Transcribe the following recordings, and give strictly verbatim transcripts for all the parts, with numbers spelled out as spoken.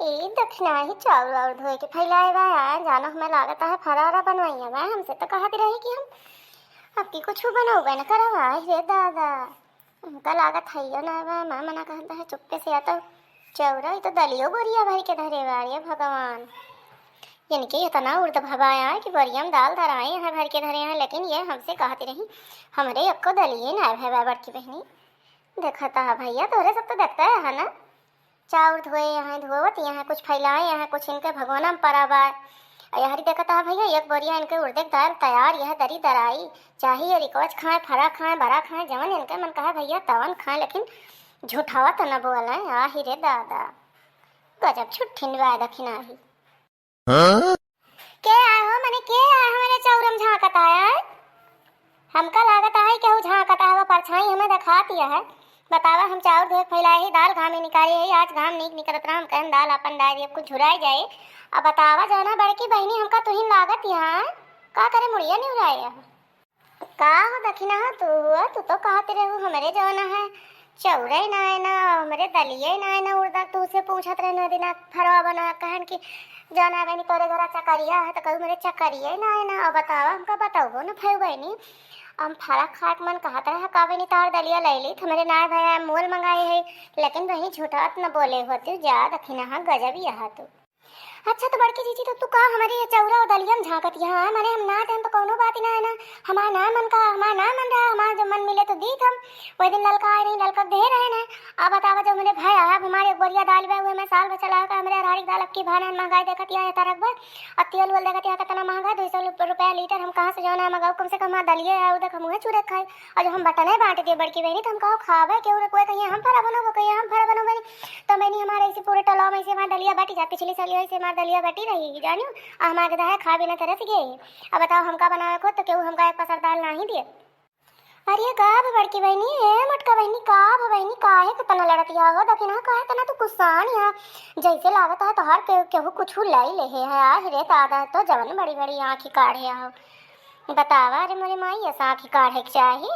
ई दखिनहा ही चाउर वाउर धोए के फैलाए बा, आ, जानो हमें लागत है फरा वरा बनवाइया बा, हमसे तो कहत रही कि हम अब की कुछ बनौबे न करब। आहि रे दादा, हमका लागत है यो ना बा, मैं मना कहत है चुप्पे से, या तो चौरा, ई तो दलियो बोरिया भर के धरे बा, रे भगवान। इनके इतना उर्द भवाया कि बोरिया में दाल धराए हैं, भर के धरे हैं, लेकिन ये हमसे कहत रही, हमरे एको दलिये ना भय बा बड़की बहनी। देखता है भैया, तोहरे सब तो देखता है ना, चाउर धोए यहाँ धोवत, यहाँ कुछ फैलाए, यहाँ कुछ इनके भगोना में परा बा। और यहरी देखता है भैया, एक बोरिया इनके उर्दे के दाल तैयार, यह दरी दराई, चाहे ये रिकवच खाए, फरा खाए, बरा खाए, जवन इनके मन कहा भैया तवन खाए, लेकिन झूठावा तो न बोले। आहि रे दादा, गजब छुट्ठिन बा दखिनहा ही। हाँ? के आए हो, मने के आए हो, मेरे चौरम झांकत आया है? हमका लागत है केहू झांकत है, वो परछाई हमें दिखात है। बतावा, हम चाउर धोए के फैलाए ही, दाल घामे निकाले ही, आज घाम नीक निकलत रहा, हम कहन दाल अपन डाल दिए, कुछ झुराई जाए। अब बतावा, जौना बड़की बहनी हमका तुहिन लागत यहाँ, का करे मुड़िया निहुराए है? का हो दखिनहा, तू हुआ, तू तो कहत रहू हमरे जौना है चौरे ना है ना, हमरे दलिये ना है ना, उर्दा तू से पूछत रहना दिना फरवा बना, कहन कि जौना बहनी तोरे घरा चकरिया है, तो कहू मेरे चकरिये ना है ना। अब बतावा, हमका बताओ ना भई बहनी, हम फरा खाए के मन कहत रहे, का बहनी तार दलिया ले ली, हमरे नाय भया मोल मंगाए है, लेकिन बहनी झूठा न बोले होती, जा दखिनहा गजब यह तू। अच्छा तो बड़की जीजी, तो तू का हमरे ये चौरा और दलिया में झांकत यहाँ है? माने हम ना देम तो कौनो बात ही ना है ना, हमार ना मन का, हमार ना मन रहा, हमार जो मन मिले तो दीत हम। वही दिन ललका आए रही, ललका दे रहे ना। अब बतावा, जो हमरे भाई आया, अब हमारे एक बोरिया दाल बा, उहे में साल भर चला का, हमरे अरहर की दाल अब की भाव ना महंगाई देखत यहाँ, ये तरक बा। और तेल वेल देखत यहाँ कितना महंगा, दो सौ रुपया लीटर, हम कहाँ से जौन है मंगाऊ, कम से कम हमार दलिया है, वो देख हम उहे चूरे खाई। और जो हम बटने बांट दिए बड़की बहनी, तो हम कहो खावे, केहू रे कोई कहिए हम फरा बनोबो, कहिए हम फरा बनोबो। तो बहनी हमारे ऐसे पूरे टलवा में ऐसे हमार दलिया बटी जा, पिछली साल ऐसे हमार दलिया बटी रही, जानियो, आ हमार के दाहे खा बिना तरस गए। अब बताओ, हमका बनावे खुद, तो केहू हमका एक पसर दाल नाही दिए। अरे का भ बड़की बहनी, ए मोटका बहनी, का भ बहनी, काहे के तना लड़त या हो? दखिनहा, काहे तना तू गुस्सान या? जैसे लागत है तोहार के, केहू कुछ लाई ले है। आहि रे दादा, तो जवन बड़ी बड़ी आँखी काढ़े हो। बतावा, अरे मोरे माई, ऐसा आँखी काढ़े के चाही?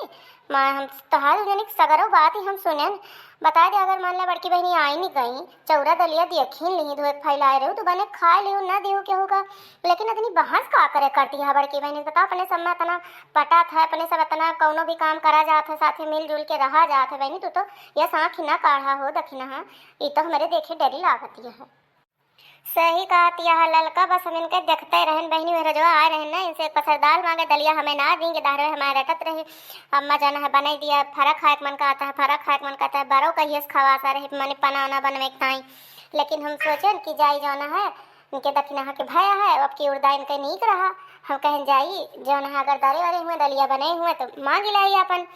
माँ, हम तोहार जनिक सगरो बात ही हम सुनेन। बता दे, अगर मान ले बड़की बहनी आई नहीं गई, चौरा दलिया देखी नहीं, धोए के फैलाए रहू, तू बने खाए लेहू, ना देहू केहू का। लेकिन इतनी बहस का करे करती है बड़की बहनी? बताओ, अपने सब में इतना पटा था, अपने सब इतना कौनो भी काम करा जात है, साथे मिलजुल के रहा जात है बहनी। तू तो ये आँखी ना काढ़ा हो दखिनहा, ये तो हमारे देखे डरी लागती है। सही कहत यह ललका, बस हम इनके देखते रहन बहनी, वह रजवा आए रहन ना, इनसे एक पसर दाल मांगे, दलिया हमें ना देंगे, दाहरवे हमारे रटत रहे। अम्मा जाना है बनाई दिया, फरा खाए के मन कहता है, फरा खाए के मन कहता है, बरो कहिए से खवासा रहे, मने पना उना बनवे के ताई। लेकिन हम सोचेन कि जाई जौना है, इनके दखिनहा के भय है, अब की उर्दा इनके नीक रहा। हम कहन जाई जौना है, अगर दरे वरे हुए, दलिया बने हुए तो मांग लाई अपन।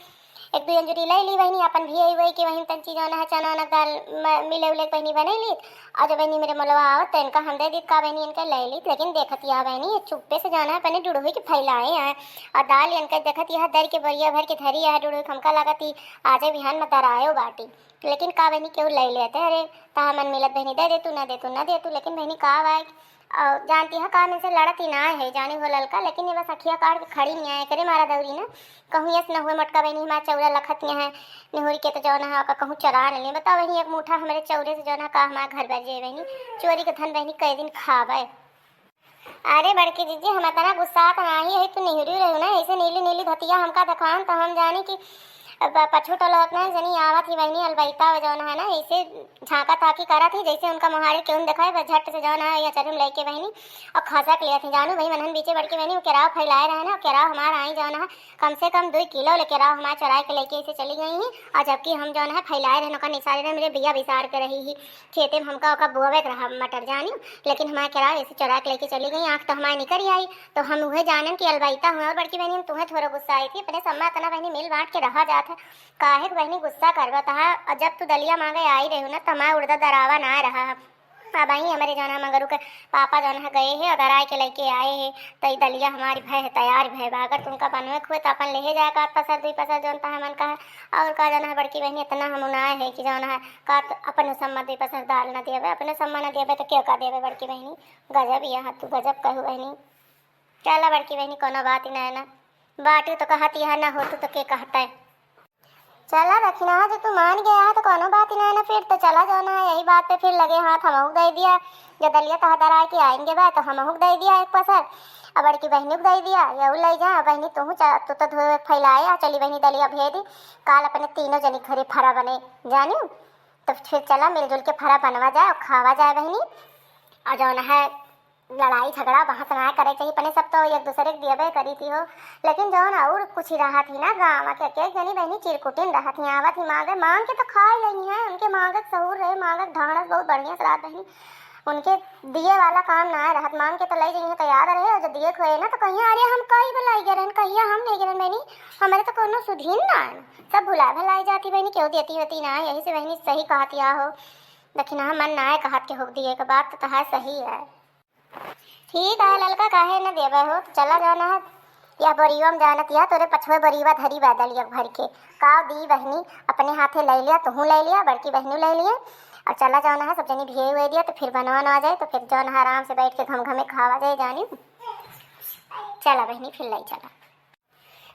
एक दू अंजुरी ले ली बहनी, अपन भी यही वही कि वही तंची जौन है चना उना दाल म-, मिले उले के बहनी बने ली। और जब बहनी मेरे मोलवा आवत तो इनका हम दे दीत का बहनी इनके ले लीत, लेकिन देखत या बहनी ये चुप्पे से जौन है अपने डुड़ुही के फैलाए हैं। और दाल इनके देखत यह दर के बोरिया भर के धरी है डुड़ुही के, हमका लागत ही आजे बिहान में दरायो बाटी। लेकिन का बहनी केहू ले लेते, अरे तहा मन मिलत बहनी दे दे तू, ना दे तू, ना दे तू, लेकिन बहनी का बाय और जानती है का, इनसे लड़त ही ना है, जानी हो ललका, लेकिन ये बस अखिया काढ़ के खड़ी नहीं है, एकरे मारा दौरी ना। कहूँ यस न हुए मोटका बहनी हमार चौरा लखत यहाँ है, निहुरी के तो जौन है, ओका कहूँ चरा न ले। बताओ बहनी, एक मुठा हमरे चौरे से जौन है, का हमार घर बजे बहनी, चोरी के धन बहनी कई दिन खावे। अरे बड़की जीजी, हम इतना गुस्सा तो नाही है, तू निहुरी रहू ना, ऐसे नीली नीली धतिया हमका देखान तो हम जानी कि अब पछू टोला उतना जनी आवत ही बहनी अलबैता जौन है ना, ऐसे झांका ताकी करत ही, जैसे उनका मुहारे केहू न देखाए, बस झट से जौन है, या चरम लेके बहनी और खसक लेत ही। जानू भाई, मनहन बीचे बड़की बहनी, वो केराव फैलाए रहे ना, केराव हमार आई जौन है, कम से कम दो किलो ले केराव हमार चुराए के लेके ऐसे चली गई ही। और जबकि हम जौन है फैलाए रहे, ओकर निसारे रहे, मेरे भैया बिसार के रही ही, खेते में हमका ओका बोवे के रहा मटर जानी, लेकिन हमार केराव ऐसे चुरा के लेके चली गई। आँख तो हमार निकल आई, तो हम उहे जानन कि अलबैता हुए। और बड़की बहनी, हम तुम्हें थोड़ा गुस्सा आई थी, अपने सम्मा इतना बहनी मिल बांट के रहा जात है, काहे के बहनी गुस्सा करबा तहा? और जब तू दलिया मांगे आई रही हो ना, तो हमार उड़दा दरावा ना रहा। अब आई हमरे जौन है मंगरू के पापा जौन है गए है और दराई के लेके आए है, तो ई दलिया हमारी भय है, तैयार भय बा। अगर तुमका बनवे के हुए तो अपन लेहे जाए का पसर दुई पसर जौन तहा मन का है। और का जौन है बड़की बहनी, इतना हम उनाए है कि जौन है का त-, अपन सम्मा दुई पसर दाल ना देवे, अपने सम्मा ना देवे तो क्या का देवे बड़की बहनी? गजब यहाँ तू गजब कहू बहनी। चला बड़की बहनी, कोनो बात ही ना है ना, बाटू तो कहत यहाँ ना होतू तो के कहता है। चला दखिनहा, जो तू मान गया है तो कौनो बात ही ना है ना, फिर तो चला जौन है यही बात पे फिर लगे हाथ हमहू दे दिया। जो दलिया तहदर आए कि आएंगे बा तो हमहू दे दिया एक पसर, और बड़की बहनी को दे दिया, यहू ले जा। बहनी तू चा-, तू तो धोए फैलाए आ, चली बहनी दलिया भेज दी, काल अपने तीनों जनी घरे फरा बने जानी। तो फिर चला मिलजुल के फरा बनवा जाए और खावा जाए बहनी। और जौन है लड़ाई झगड़ा बहस ना करे चाहिए, अपने सब तो एक दूसरे के दियबे करी थी हो। लेकिन जौन और कुछ ही रहा थी ना गाँव के, के जनी बहनी चिरकुटिन रहा थी, आवा थी मांगे, मांग के तो खा ही लेनी है। उनके मांगे के सहूर रहे, मांगे के ढांढस बहुत बढ़िया से रात बहनी। उनके दिए वाला काम ना है रहत, मांग के तो ले जाइए तो याद रहे, और जो दिए खोए ना तो कहिया, अरे हम कई बेर लाई गए रहन, कहिया हम नहीं गए रहन बहनी, हमारे तो कोनो सुधीन ना है, सब भुला भुलाई जाती बहनी, केहू देती होती ना है। यही से बहनी सही कहती आ हो, दखिनहा मन ना है कहत के होक दिए के बात तो है सही है। ठीक है ललका, काहे न देबे हो, तो चला जाना है। यह बोरियवा में जानत, यह तोरे पछुए बोरियवा धरी बा दलिया भर के, काव दी बहनी, अपने हाथे ले लिया, तुहू ले लिया, बड़की बहनू ले लिए, और चला जाना है। सब जनी भिए हुए दिया तो फिर बनवा ना जाए, तो फिर जौन है आराम से बैठ के घमघमे खावा जाए जानी। चला बहनी, फिर ले चला।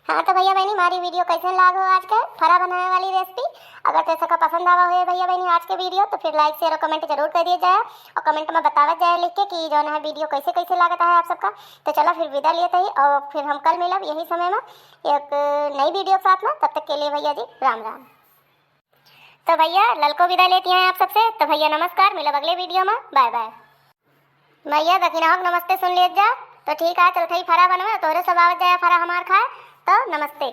हाँ तो भैया बहनी, हमारी वीडियो कैसन लागो आज के फरा बनावे वाली रेसिपी? अगर तो सबका पसंद आवा हुए भैया बहनी आज के वीडियो, तो फिर लाइक शेयर और कमेंट जरूर कर दिया जाए, और कमेंट में बतावा जाए लिख के कि जौन है वीडियो कैसे कैसे लागत है आप सबका। तो चला फिर विदा लेते ही, और फिर हम कल मिलब यही समय में एक नई वीडियो के साथ में। तब तक के लिए भैया जी राम राम। तो भैया ललको विदा लेती हैं आप सबसे। तो भैया नमस्कार, मिलब अगले वीडियो में, बाय बाय। भैया दखिनहा के नमस्ते सुन लेत जा। तो ठीक है, चल उठई फरा बनवे, तोहरे सब आवत जाए फरा हमार खाए। तो नमस्ते।